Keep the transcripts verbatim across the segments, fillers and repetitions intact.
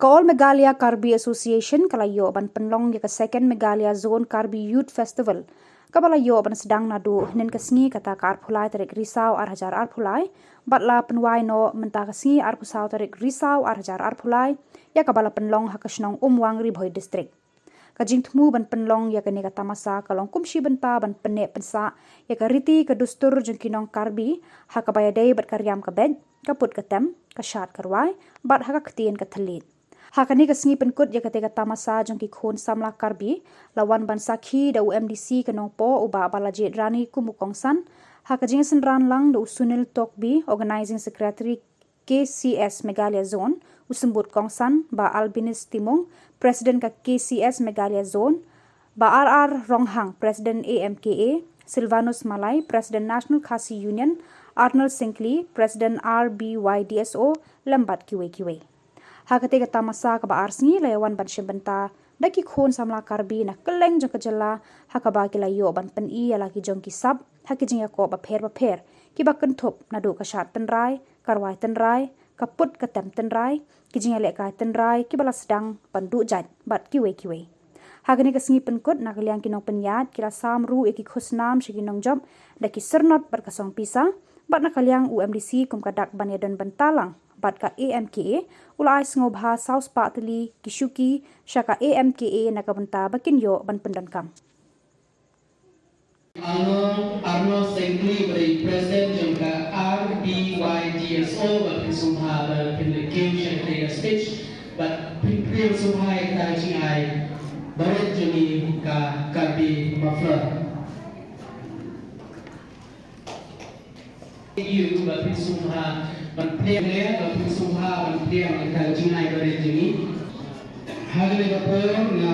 Ka All Meghalaya Karbi Association ka la ïoh ban pynlong ïa ka Second Meghalaya Zone Karbi Youth Festival, kaba la ïoh ban sdang naduh hynnin ka sngi, kata ka arphew lai tarik Risaw ar hajar arphew lai, bad la pynwai noh mynta ka sngi arphew saw tarik Risaw ar hajar arphew lai, ïa kaba la pynlong ha ka shnong Umwang, Ri Bhoi District. Ka jingthmu ban pynlong ïa kane ka tamasa ka long kum shi bynta ban pynneh pynsah ïa ka riti ka dustur jong ki nong Karbi, ha kaba ïadei bad ka riam ka beit, ka put ka tem, ka shad ka rwai, bad ha ka ktien ka thylliej. Ha kane ka sngi pynkut ïa kata ka tamasa jong ki khun samla Karbi, la wan ban sakhi da u M D C ka Nongpoh, u Bah Balajied Rani, kum u kongsan, ha ka jingsynran lang da u Sunil Tokbi, Organizing Secretary K C S Meghalaya Zone, u symbud kongsan, Bah Albinis Timung, President ka K C S Meghalaya Zone, Bah R R Ronghang, President A M K A, Silvanus Malai, President National Khasi Union, Arnold Syngkli, President R B Y D S O, lem bad kiwei kiwei. Ha kata ka tamasa kaba ar sngi la ïa wan ban shim bynta da ki khun samla Karbi na kylleng jong ka jylla, ha kaba ki la ïoh ban pyni ïa la ki jong ki sap ha ki jingïakob bapher bapher, kiba kynthup naduh ka shad tynrai, ka rwai tynrai, ka put ka tem tynrai, ki jingïalehkai tynrai kiba la sdang ban duh jait, bad kiwei kiwei. Ha kane ka sngi pynkut, na ka liang ki nongpynïaid ki la sam ruh ïa ki khusnam sha ki nongjop da ki syrnod bad ka song pisa, bad na ka liang u M D C kum ka dak ban ïadon bynta lang bad ka A M K A, u la ai sngewbha saw spah tylli ki shuki sha ka A M K A na ka bynta ba kin ïoh ban pyndonkam. Arnold, Arnold Syngkli, ba dei President jong ka R B Y D S O, ba phin sngewbha ba phin leit kiew sha kata ka stage, ba phin pynlong sngewbha ïa ka jingai barit jong ngi ka Karbi Muffler. Ïa u ba phin sngewbha ban pynlong, ba phin sngewbha ban pynlong ïa ka jingai barit jong ngi. Ha kane ka por nga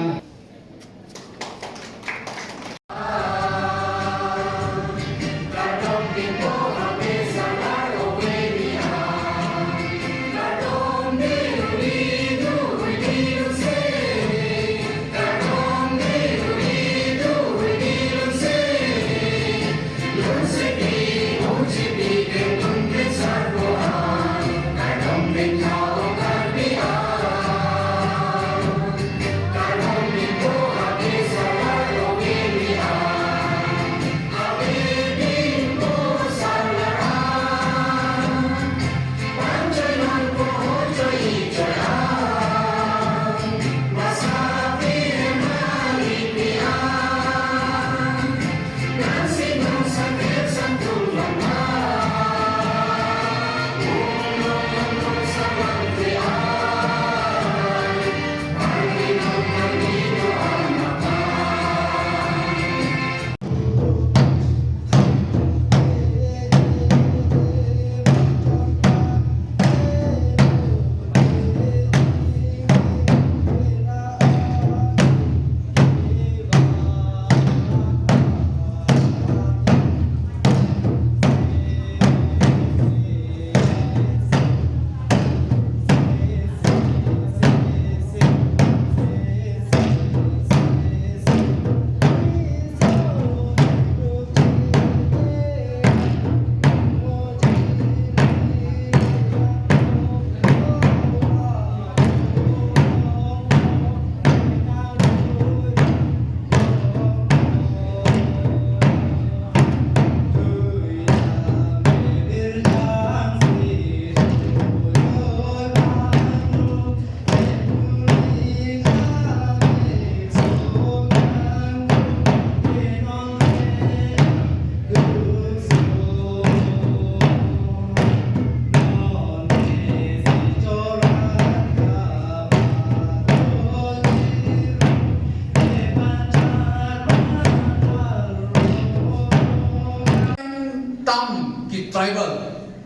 Tam ki tribal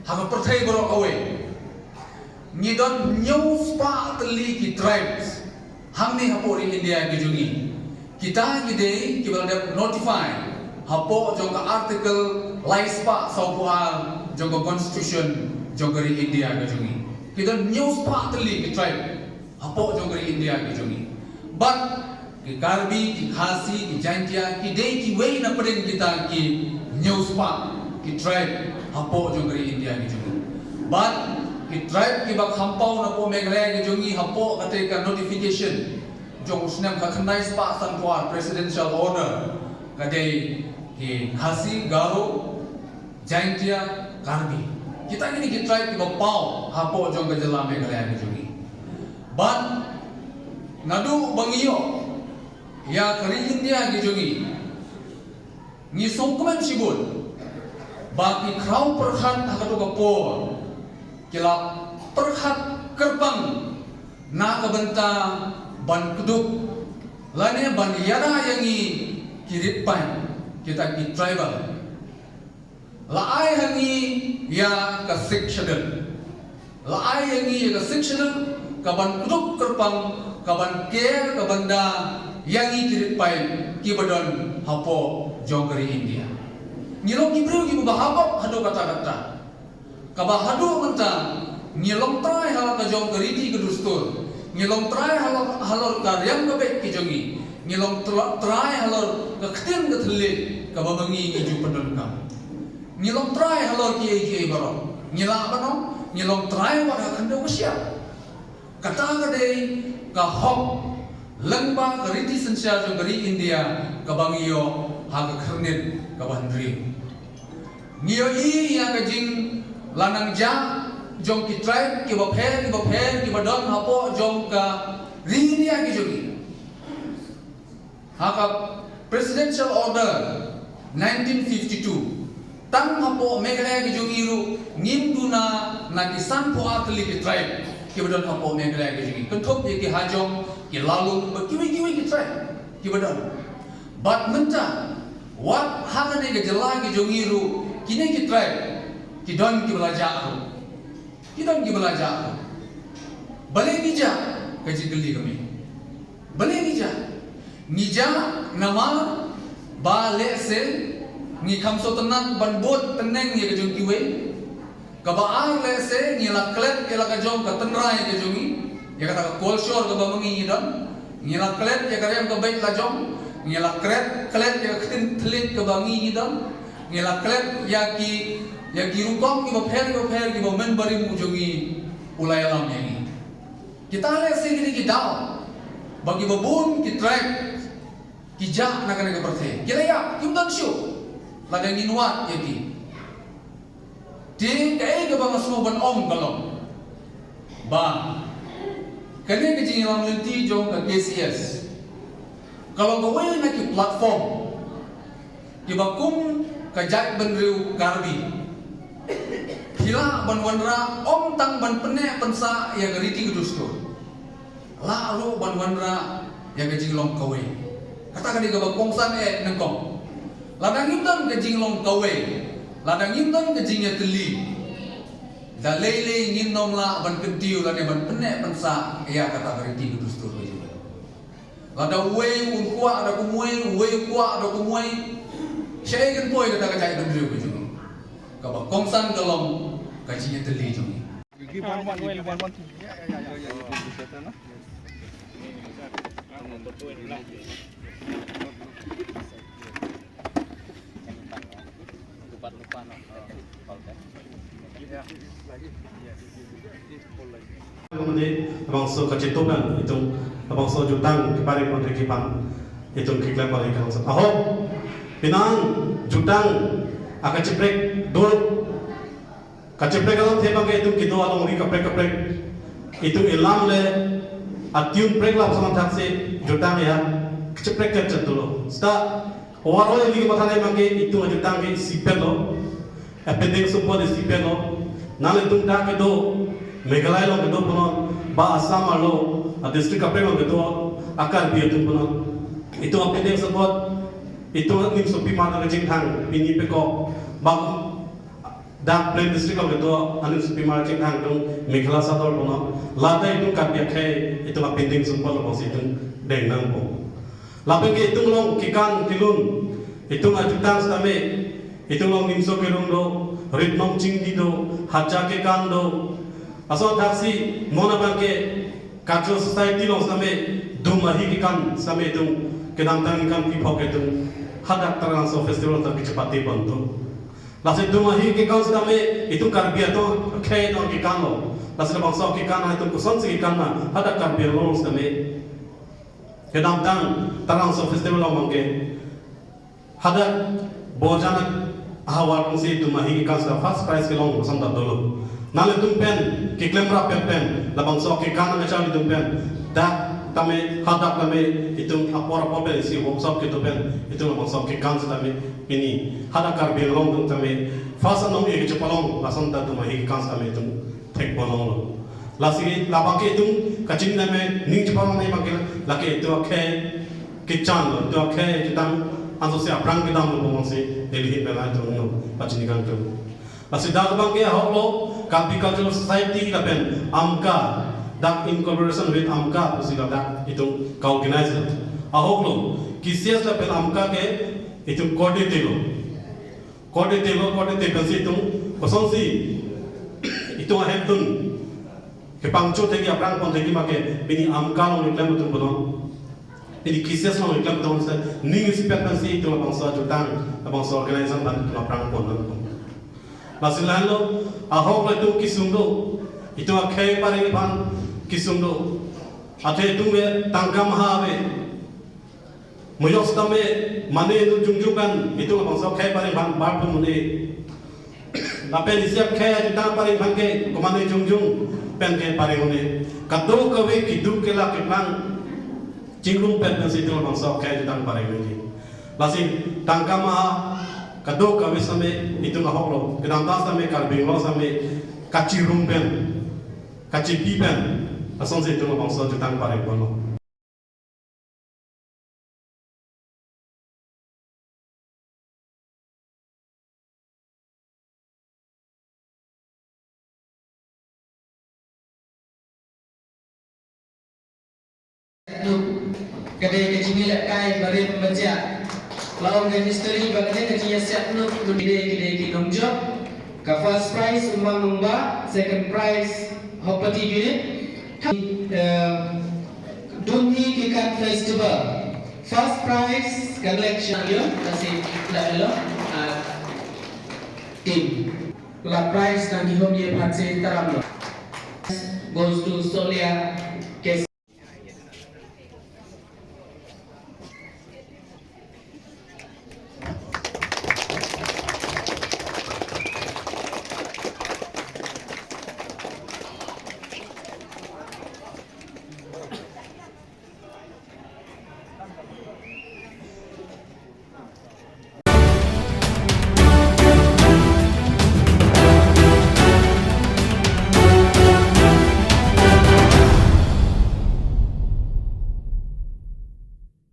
ha ka pyrthei baroh kawei. Ngi don hynñiew spah tylli ki tribes hangne hapoh ri India ka jong ngi. Kita ki dei kiba la dep notify hapoh jong ka article lai spah sawphew ar jong ka constitution jong ka ri India ka jong ngi. Ki don hynñiew spah tylli ki tribe hapoh jong ka ri India ka jong ngi. Bad ki Karbi, ki Khasi, ki Jaintia, ki dei kiwei na pdeng kita ki hynñiew spah ki tribe hapoh jong ka ri India ka jong ngi. Bad Ki tribe kiba kham paw napoh Meghalaya ka jong ngi hapoh kata ka notification jong u snem khatkhyndai spah sanphew ar presidential order ka dei ki Khasi, Garo, Jaintia, Karbi. Kita kine ki tribe kiba paw hapoh jong ka jylla Meghalaya ka jong ngi. Bad naduh ba ngi ïoh ïa ka ri India ka jong ngi, ngi sngewkmen shibun ba ki khraw pyrkhat ha kato ka por ki la pyrkhat kyrpang na ka bynta ban kdup lane ban ïada ïa ngi ki rit paid, kita ki tribal. La ai ha ngi ïa ka Sixth Schedule. La ai ha ngi ïa ka Sixth Schedule, ka ban kdup kyrpang, ka ban ker, ka ban da ïa ngi ki rit paid kiba don hapoh jong ka ri India. Ngi long ki briew kiba bha bok haduh katta katta. Kaba haduh mynta ngi long trai halor ka jong ka riti ka dustur. Ngi long trai halor, halor ka riam ka beit ka jong ngi. Ngi long tra-, trai halor ka ktien ka thylliej kaba ma ngi ngi ju pyndonkam. Ngi long trai halor kiei kiei baroh. Ngi lah ban ong ngi long trai wat ha khyndew ka shyiap. Kata ka dei ka hok lyngba ka riti synshar jong ka ri India kaba ngi ïoh ha ka khyrnit kaba hynriew. Ngi ïohi ïa ka jinglanangjah jong ki tribe kiba pher kiba pher kiba don hapoh jong ka ri India ka jong ngi. Ha ka Presidential Order nineteen fifty-two, tang hapoh Meghalaya ka jong ngi ruh ngim duna na ki sanphew ar tylli ki tribe kiba don hapoh Meghalaya ka jong ngi, kynthup ïa ki Hajong, ki Lalung bad kiwei kiwei ki tribe kiba don. Bad mynta wat ha kane ka jylla ka jong ngi ruh kine ki tribe ki don kiba la jah ruh. Ki don kiba la jah ruh. Balei ngi jah? Ka jingkylli ka mih. Balei ngi jah? Ngi jah namar ba lehse ngi kham sngewtynnat ban bud tneng ïa ka jong kiwei. Kaba ar, lehse ngi la klet ïa la ka jong ka tynrai ka jong ngi, ïa kata ka kolshor kaba ma ngi ngi don. Ngi la klet ïa ka riam ka beit la jong. Ngi la klet, klet ïa ka ktien thylliej kaba ngi ngi don. Ngi la klet ïa ki, ïa ki rukom kiba pher kiba pher kiba u mynbarim u jong ngi u la ïalam ïa ngi. Kita lehse kine ki daw ba kiba bun ki tribe ki jah na kane ka pyrthei. Ki la ïap, kim don shuh lada ngin wad ïa ki. Te kaei kaba nga sngew ban ong ka long ba kane ka jingïalam lynti jong ka K C S ka long kawei na ki platform kiba kum ka jaitbynriew Karbi phi lah ban wanrah ym tang ban pynneh pynsah ïa ka riti ka dustur, lah ruh ban wanrah ïa ka jinglong kawei. Kata ka dei kaba kongsan eh nyngkong. Lada ngim don ka jinglong kawei, lada ngim don ka jingïatylli, da lei lei ngin ym lah ban kyntiew lane ban pynneh pynsah ïa kata ka riti ka dustur ka jong ngi. Lada uwei un kwah da kumwei, uwei un kwah da kumwei, shaei kan poi kata ka jaitbynriew ka jong ngi? Kaba kongsan ka long ka jingïatylli jong ngi. Kumne, bangso ka chitom nang itung, bangso jutang ki pari pon ki pan itung ki klem pari ka langsung. Aho, pinang jutang aka chiprek do. Ka chiprek along thep bang ka itung ki do along ri kaprek kaprek. Itung ilam le atium prek la sama thak se jutang ya. Ka chiprek ka chatulo. Sta Owar oi li matha ne bang ke itung a jutang ke sipet lo. Appendix support sipet lo. Nale tung ta ke do Meghalaya lo ke do pono ba Assam lo a district kape lo ke do a Karbi atung pono. Itung appendix support itung nim supi mata ke jingthang pini peko ba Dak Plain district lo ke do anim supi mata jingthang tung Meghalaya sadol pono. Lada itung Karbi akhai itung appendix support lo bang si itung deng nang po. Lapen ke itung long kikan kilun, itung a jutang sitame, itung long nimso kirung do, ritnong chingdi do, haja kikan do. Aso thaksi mona bangke cultural society long sitame, dum ahi kikan sitame itung kedamtang kikan kiphok itung hadak Tarangso festival tak kichapati bantu. Lasi tum hi ki kan sdang me, itum Karbi ato, khei ato ki kan lo. Lasi labangso ki kan, itum koson si ki kan na, hadak Karbi Anglong sdang me. Kedam tang, tarang so festival lo mangke. Hadak, bojan, ahawar kong si tum hi ki kan sdang first prize ki long, koson da dolo. Nale tum pen, ki klem rap pen pen, labangso ki kan na chang itum pen. Dak, tame, hadak tame, itum apor apor pen, si workshop ki tum pen, itum labangso ki kan sdang me. Ini, hadak Karbi Anglong tung tame, first anong ïa ki chapalong, lason da tum hi kan sdang me tung, thek bolong lo. Lasi, labang ke tung, kachin na me, ning chapalong na bang ke, lake tung akhei, kichan lo, tung akhei, kitang, anso si aprang kitang lo, bong si, Delhi hin bela tung no, pachin kan tung. Lasi da bang ke, hok lo, Karbi Cultural Society, lapen, AMCA, dak in collaboration with AMCA, pusi la dak, itung, ka organizer. Ahok lo, K C S lapen AMCA ke, itung coordinator lo. Coordinator lo, coordinator pensi itung, kosonsi, itung ahem tun. Kepangcho teki aprang pon teki make, bini AMCA long iklem itung bonon. Bini K C S long iklem itung se, ning si pen pensi itung labangso jutang, labangso organization ban itung aprang pon non pon. Lasi lain lo, ahok lo itung kisung do, itung akhei paring ban kisung do. Athe itung be tangkam ha be. Muyok stam me, mane nu jung jung kan, itung labangso khei paring ban bar pun mune. Lapen isiap khei jutang paring ban ke, ko mane jung jung, pen ke paring mune. Kado kave ki duk ki la ki plang, chingrum pen pen si itung labangso khei jutang paring mune. Lasi, tangkam ha, kado kave stam me, itung ahok lo, kedam ta stam me, Karbi Anglong stam me, kachirum pen, kachipi pen, asonsi itung labangso jutang paring pon lo. Ka dei ka jingïalehkai barim bajia. La ong ka history ba ka dei ka jingïasiat nuk, ka dei, ka dei ki nongjop. Ka first prize Umang Nongbah, second prize Hopati Unit. Eh, Dunhi Kikan Festival. First prize ka election yo, kasi la elo, ah, team. La prize nang ki hom ye phat se taram lo. Goes to Solia Kes.